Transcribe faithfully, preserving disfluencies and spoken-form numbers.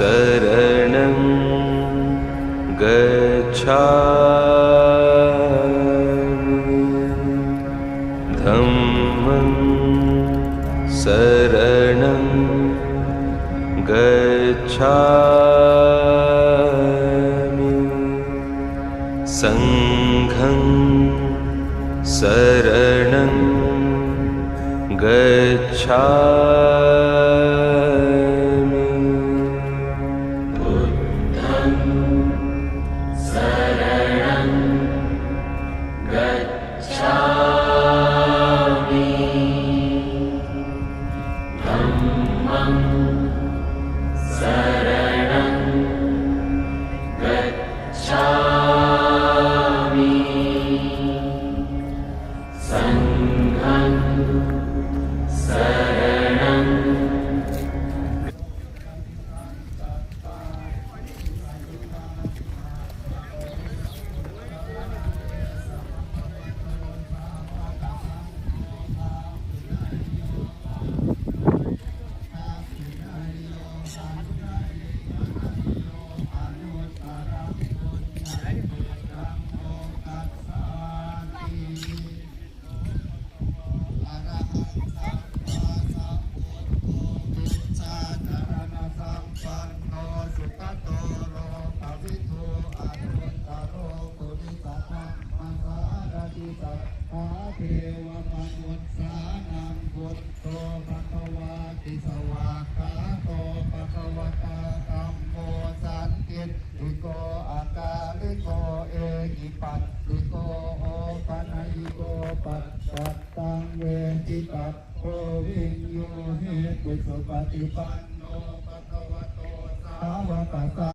saraṇaṃ gacchāmi. Dhammaṃ saraṇaṃ gacchāmi. Saṅghaṃ saraṇaṃ gacchāmi. Buddhaṃ saraṇaṃ gacchāmi. Dhammaṃ saraṇaṃ gacchāmi. Saṅghaṃ saraṇaṃ Buddho bhagavāti. Svākkhāto bhagavatā dhammo sandiṭṭhiko akāliko ehipassiko opanayiko paccattaṃ veditabbo viññūhīti. Supaṭipanno bhagavato sāvakasā